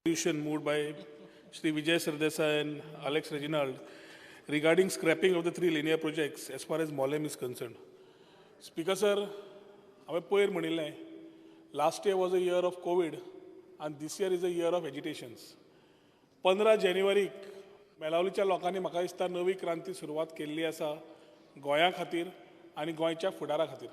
Resolution moved by Shri Vijay Sardesai and Alex Reginald regarding scrapping of the three linear projects as far as Mollem is concerned. Speaker sir, हांवें पयर म्हणिल्लें, last year was a year of Covid आनी this year is a year of agitations. 15 जानेवारीक मेलावलीच्या लोकांनी म्हाका दिसता नवी क्रांती सुरवात केल्ली आसा गोंया खातीर आनी गोंयच्या फुडारा खातीर.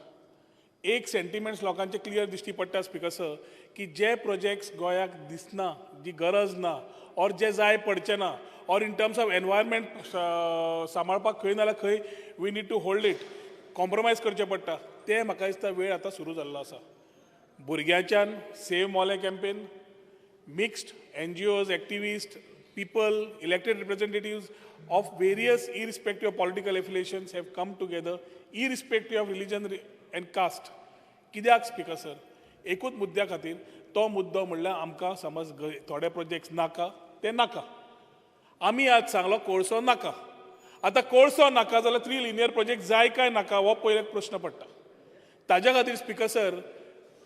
एक सेंटिमेंट्स लोकांचे क्लियर दिश्टी पडटा, स्पिकर सर, की जे प्रोजेक्ट्स गोंयाक दिसना, जी गरज ना ऑर जे जाय पडचे ना or in terms of environment सांबाळपाक खंय ना जाल्यार खंय we need to hold it, compromise करचें पडटा, ते म्हाका दिसता वेळ आतां सुरू जाल्लो आसा. भुरग्यांच्यान Save Mollem campaign, mixed NGOs, activists, people, elected representatives of various, irrespective of political affiliations, have come together, irrespective of religion and caste. कित्याक, स्पिकर सर? एकूच मुद्द्या खातीर. तो मुद्दो म्हणल्यार आमकां समज थोडे प्रोजेक्ट्स नाका ते नाका. आमी आज सांगलो कोळसो नाका. आतां कोळसो नाका जाल्यार थ्री लिनियर प्रोजेक्ट जाय काय नाका हो पयलो प्रश्न पडटा. ताज्या खातीर, स्पिकर सर,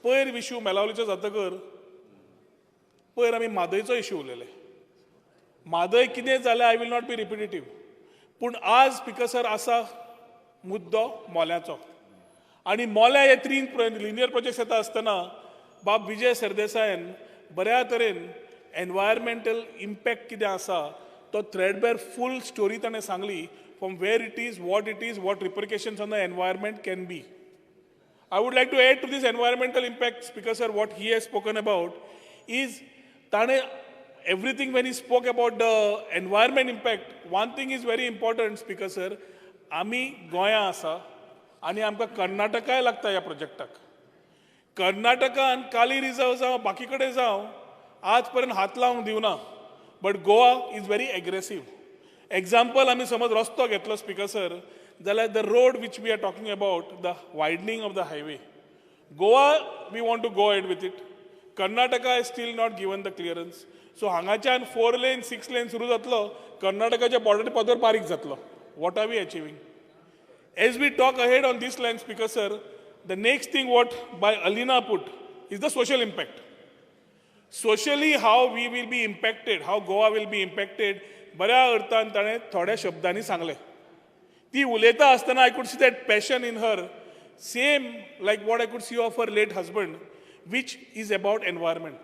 पयर इशू मेलावलीचो जातकर पयर आमी म्हादयचो इशू उलयले. म्हादय कितें जालें, I will not be repetitive. पूण आज, स्पिकर सर, आसा मुद्दो मोल्याचो आनी मोल्या हे तीन लिनियर प्रोजेक्ट्स येता आसतना बाब विजय सरदेसायान बऱ्या तरेन एनवायरमेंटल इम्पॅक्ट कितें आसा तो थ्रेडबेर फूल स्टोरी ताणें सांगली, from where it is, what it is, what repercussions on the environment can be. I would like to add to this environmental impact, Speaker sir, what he has spoken about is ताणें everything when he spoke about the environment impact, one thing is very important, Speaker sir, आमी गोंयां आसा आनी आमकां कर्नाटकाय लागता ह्या प्रोजेक्टाक. कर्नाटकान काली reserve जावं बाकी कडेन जावं आज पर्यंत हात लावंक दिवना, but Goa is very aggressive. Example, आमी समज रस्तो घेतलो, स्पिकर सर, जाल्यार the road which we are talking about, the widening of the highway, Goa, we want to go ahead with it. Karnataka is still not given the clearance. So हांगाच्यान four lane, six lane सुरू जातलो, कर्नाटकाच्या border पदर बारीक जातलो. What are we achieving? As we talk ahead on this line, Speaker sir, the next thing what by Alina put is the social impact. Socially, how we will be impacted, how Goa will be impacted, बऱ्या अर्थान ताणें थोड्या शब्दांनी सांगलें. ती उलयता आसतना I could see that passion in her, same like what I could see of her late husband, which is about environment.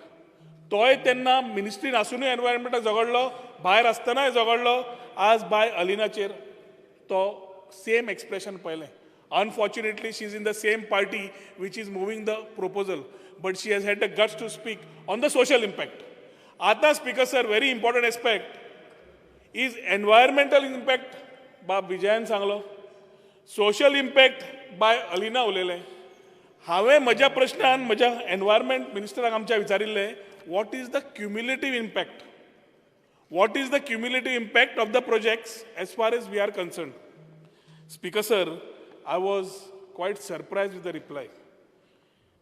तोय तेन्ना मिनिस्ट्रीन आसुनूय एनवायरमेंटाक झगडलो, भायर आसतनाय झगडलो. आज बाय अलिनाचेर तो सेम एक्सप्रेशन पळयलें. Unfortunately, she is in the same party which is moving the proposal, but she has had the guts to speak on the social impact. आतां, Speaker sir, very important aspect is environmental impact. बाब विजयान सांगलो, social impact बाय अलिना उलयलें. हांवें म्हज्या प्रश्नान म्हज्या environment मिनिस्टराक आमच्या विचारिल्लें, what is the cumulative impact, what is the cumulative impact of the projects as far as we are concerned? Speaker sir, I was quite surprised with the reply.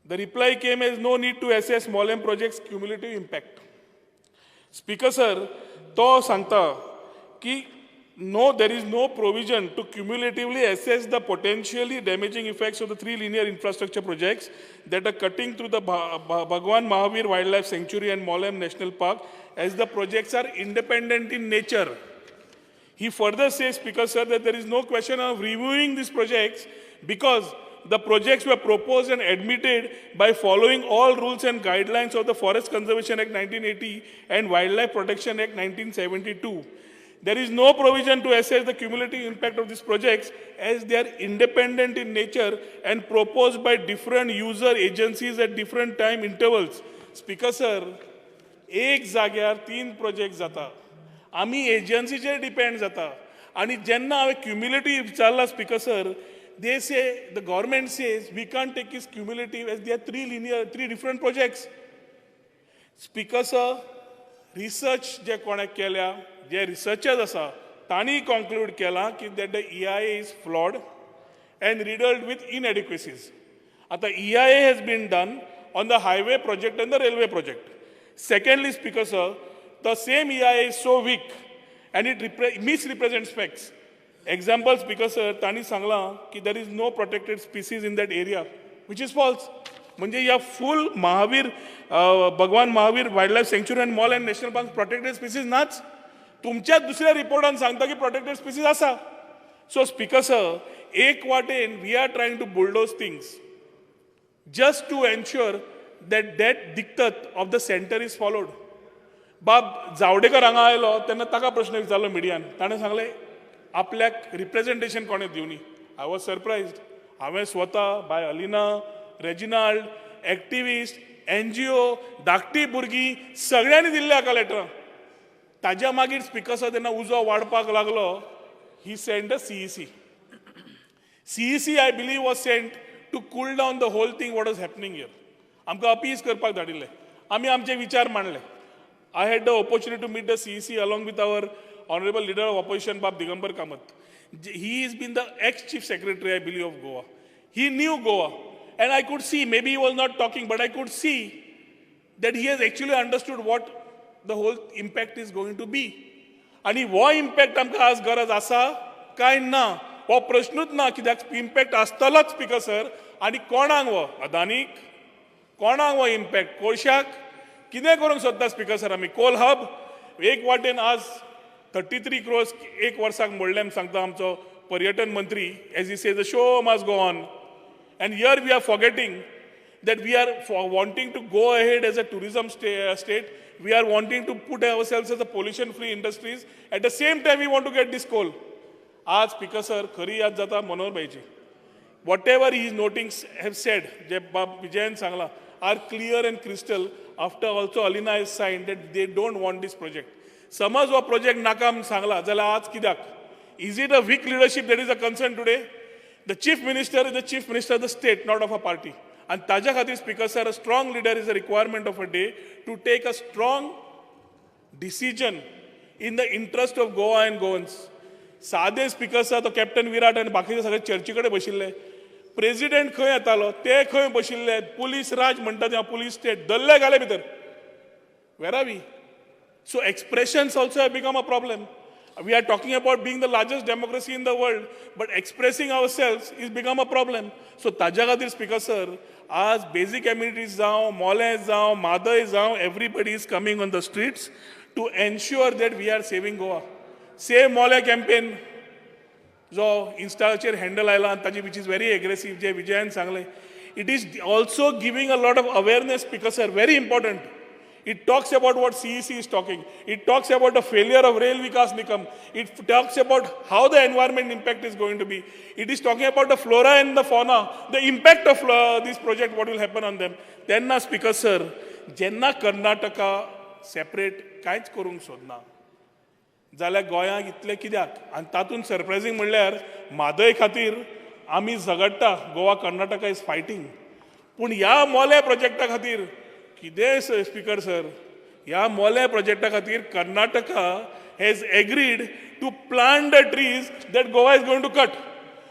The reply came as no need to assess Mollem project's cumulative impact. Speaker sir, तो सांगता की no, there is no provision to cumulatively assess the potentially damaging effects of the three linear infrastructure projects that are cutting through the Bhagwan Mahavir Wildlife Sanctuary and Mollem National Park, as the projects are independent in nature. He further says, Speaker sir, that there is no question of reviewing these projects because the projects were proposed and admitted by following all rules and guidelines of the Forest Conservation Act 1980 and Wildlife Protection Act 1972. There is no provision to assess the cumulative impact of these projects as they are independent in nature and proposed by different user agencies at different time intervals. Speaker sir, एक जाग्यार तीन project जाता, आमी एजन्सीचेर depend जाता. आनी जेन्ना हांवें क्युम्युलेटीव विचारला, Speaker sir, they say, the government says we can't take is cumulative as they are three linear, three different projects. Speaker sir, research जे कोणें केल्या, जे रिसर्चर्स आसा, तांणी कॉन्क्लूड केलां की that the EIA is flawed and riddled with inadequacies. आतां EIA has been done on the highway project and the railway project. Secondly, Speaker sir, the same EIA is so weak and it misrepresents facts. Example, Speaker sir, तांणी सांगलां की there is no protected species in that area, which is false. म्हणजे ह्या फूल महावीर भगवान Mahavir wild life sanctuary and Mollem national park protected species नाच. तुमच्याच दुसऱ्या रिपोर्टान सांगता की प्रोटेक्टेड स्पिसीज आसा. सो स्पीकर सर, एक वाटेन we are trying to bulldoze things just to ensure that that diktat of the centre is followed. बाब जावडेकर हांगा आयलो तेन्ना ताका प्रश्न विचारलो मिडियान, ताणें सांगलें आपल्याक रिप्रेझेंटेशन कोणें दिवनी. I was surprised. हांवें स्वता बाय अलिना रेजिनाल्ड, एक्टिविस्ट, एनजीओ, धाकटी भुरगीं सगळ्यांनी दिल्लें हाका लेटरां. ताज्या मागीर स्पीकर सर जेन्ना उजो वाडपाक लागलो, he sent a CEC. CEC, I believe, was sent to cool down the whole thing what was happening here. आमकां अपीज करपाक धाडिल्लें. आमी आमचे विचार मांडले. I had the opportunity to meet the CEC along with our honourable leader of opposition बाब Digambar Kamat. He is been the ex chief secretary, I believe, of Goa. He knew Goa and I could see, maybe he was not talking, but I could see that he has actually understood what the whole impact is going to be. आनी हो impact आमकां आज गरज आसा काय ना हो प्रश्नूच ना, कित्याक इम्पॅक्ट आसतलोच स्पीकर सर. आनी कोणाक हो, अदानीक कोणाक हो इम्पॅक्ट, कोळशाक कितें करूंक सोदता स्पीकर सर आमी? कोल हब एक वाटेन आज 33 क्रोर्स एक वर्साक मोडले सांगता आमचो पर्यटन मंत्री, as he says the show must go on. And here we are forgetting that we are wanting to go ahead as a tourism state. We are wanting to put ourselves as a pollution free industries. At the same time, we want to get this coal. आज speaker sir खरी याद जाता Manohar भाईची. Whatever his notings have said, जे बाब विजयान सांगला, are clear and crystal after also Alina has signed that they don't want this project. समज हो project नाका म्हूण सांगला जाल्यार आज कित्याक? Is it a weak leadership that is a concern today? The chief minister is the chief minister of the state, not of a party. आनी ताज्या खातीर speaker sir, a strong leader is a requirement of a day to take a strong decision in the interest of Goa and Goans. सादे speaker sir, तो captain Virat आनी बाकीचे सगळे चर्ची कडेन बशिल्ले, प्रेजिडेंट खंय येतालो ते खंय बशिल्ले, पुलीस राज म्हणटा ते पुलीस स्टेट दल्ले घाले भितर. Where are we? So expressions also have become a problem. We are talking about being the largest democracy in the world, but expressing ourselves is become a problem. So ताज्या खातीर speaker sir, आज basic amenities जावं, मोलें जावं, म्हादय जावं, everybody is coming on the streets to ensure that we are saving Goa. Save Mollem campaign जो इन्स्टाचेर handle आयला आनी ताजी which is very aggressive, जे विजयान सांगलें, it is also giving a lot of awareness, speaker sir, very important. It talks about what CEC is talking. It talks about the failure of Rail Vikas Nigam. It talks about how the environment impact is going to be. It is talking about the flora and the fauna, the impact of this project, what will happen on them. तेन्ना speaker sir, जेन्ना Karnataka separate कांयच करूंक सोदना जाल्यार गोंयांक इतलें कित्याक? आनी तातूंत सरप्रायझींग म्हणल्यार म्हादय खातीर आमी झगडटा, गोवा कर्नाटका is fighting, पूण ह्या मोले प्रोजेक्टा खातीर कितें स्पीकर सर? ह्या मोले प्रोजेक्टा खातीर Karnataka has agreed to plant the trees that Goa is going to cut.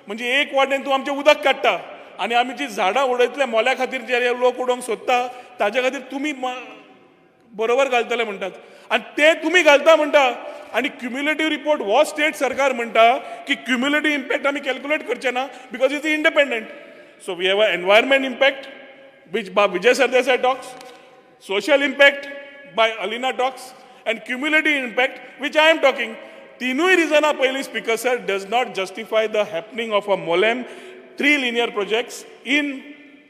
म्हणजे एक वाटेन तूं आमचें उदक काडटा आनी आमी जी झाडां उडयतले मोल्या खातीर जे लोक उडोवंक सोदता ताज्या खातीर तुमी बरोबर घालतले म्हणटात आनी ते तुमी घालता म्हणटा. आनी क्युम्युलेटीव रिपोर्ट हो स्टेट सरकार म्हणटा की क्युम्युलेटीव इम्पॅक्ट आमी कॅल्क्युलेट करचे ना because it's independent. So we have a environment impact which by Vijay Sardesai talks, social impact by Alina talks, and cumulative impact which I am talking. तिनूय रिजनां पयलीं speaker sir does not justify the happening of a Mollem three linear projects in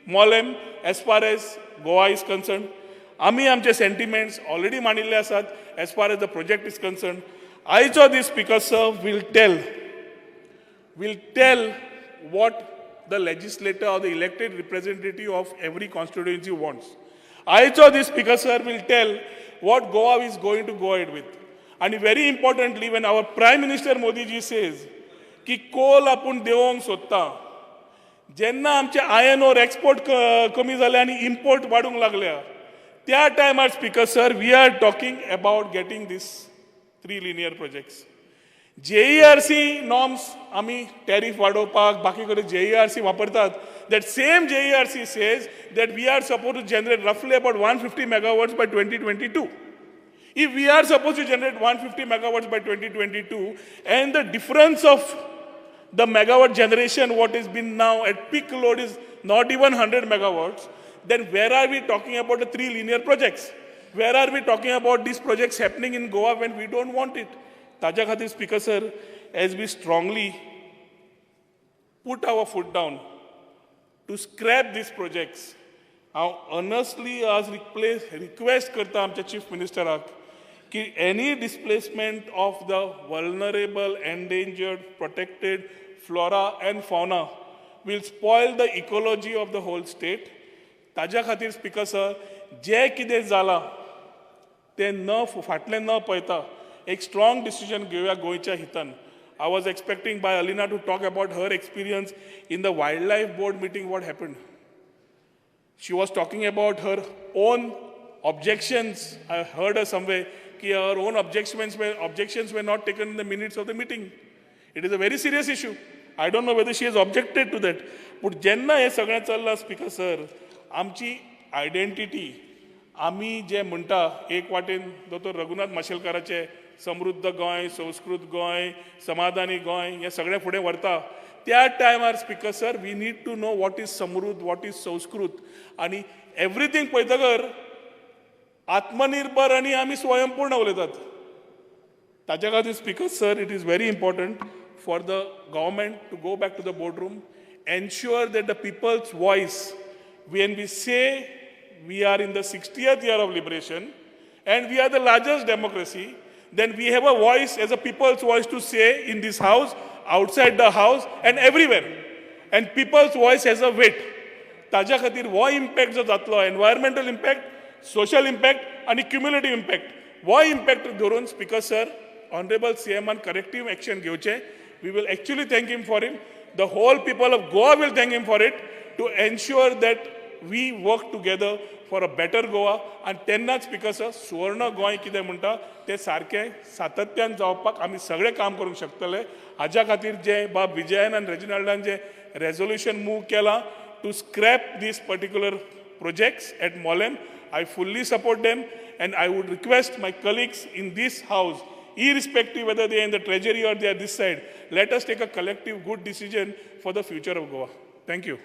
Mollem as far as Goa is concerned. आमी आमचे sentiments already मांडिल्ले आसात as far as the project is concerned. आयचो दीस speaker sir will tell what the legislator or the elected representative of every constituency wants. आयचो दीस speaker sir will tell what Goa is going to go ahead with. And very importantly, when our Prime Minister Modi ji says की कोल आपूण देंवोवंक सोदता, जेन्ना आमचे iron ओर export कमी जाले आनी इम्पोर्ट वाडूंक लागल्या त्या टायमार, speaker sir, we are talking about getting this three linear projects. JERC norms आमी टॅरीफ वाडोवपाक बाकी कडेन जेईआरसी वापरतात. That same JERC says that we are supposed to generate roughly about 150 megawatts by 2022. If we are supposed to generate 150 megawatts by 2022 and the difference of the megawatt generation what has been now at peak load is not even 100 megawatts, Then where are we talking about the three linear projects? Where are we talking about these projects happening in Goa when we don't want it? ताज्या खातीर, Speaker sir, as we strongly put our foot down to scrap these projects, हांव अर्नस्टली आज request करता आमच्या chief मिनिस्टराक की any displacement of the vulnerable, endangered, protected flora and fauna will spoil the ecology of the whole state. ताज्या खातीर, speaker sir, जें कितें जालां तें न फाटलें न पळयता एक स्ट्रॉंग डिसिजन घेवया गोंयच्या हितान. I was expecting by Alina to talk about her experience in the wildlife board meeting, what happened. She was talking about her own objections. I heard her somewhere की her own objections were not taken in the minutes of the meeting. It is a very serious issue. I don't know whether she has objected to that. पूण जेन्ना हें सगळें चल्लां, speaker sir, आमची identity, आमी जे म्हणटा, एक वाटेन दोतोर रघुनाथ माशेलकाराचे समृद्ध गोंय, संस्कृत गोंय, समाधानी गोंय, हें सगळें फुडें व्हरता, त्या टायमार, Speaker sir, we need to know what is समृद्ध, what is Sanskrit आनी एवरीथींग पळयतकर आत्मनिर्भर आनी आमी स्वयंपूर्ण उलयतात. ताच्या खातीर, Speaker sir, it is very important for the government to go back to the board room, ensure that the people's voice, when we say we are in the 60th year of liberation and we are the largest democracy, then we have a voice as a people's voice to say in this house, outside the house, and everywhere. And people's voice has a weight. ताज्या खातीर हो impact जो जातलो, environmental impact, social impact आनी क्युम्युलेटीव impact, हो impact धरून, speaker sir, honourable सीएमान करेक्टीव action घेवचें. We will actually thank him for him. The whole people of Goa will thank him for it, to ensure that we work together for a better Goa. आनी तेन्नाच, speaker sir, सुवर्ण गोंय कितें म्हणटा तें सारकें सातत्यान जावपाक आमी सगळें काम करूंक शकतले. हाज्या खातीर जें बाब विजयान आनी रेजिनाल्डान जें रेजोल्युशन मूव केलां to scrap these particular projects at Mollem, I fully support them, and I would request my colleagues in this house, irrespective whether they are in the treasury or they are this side, let us take a collective good decision for the future of Goa. Thank you.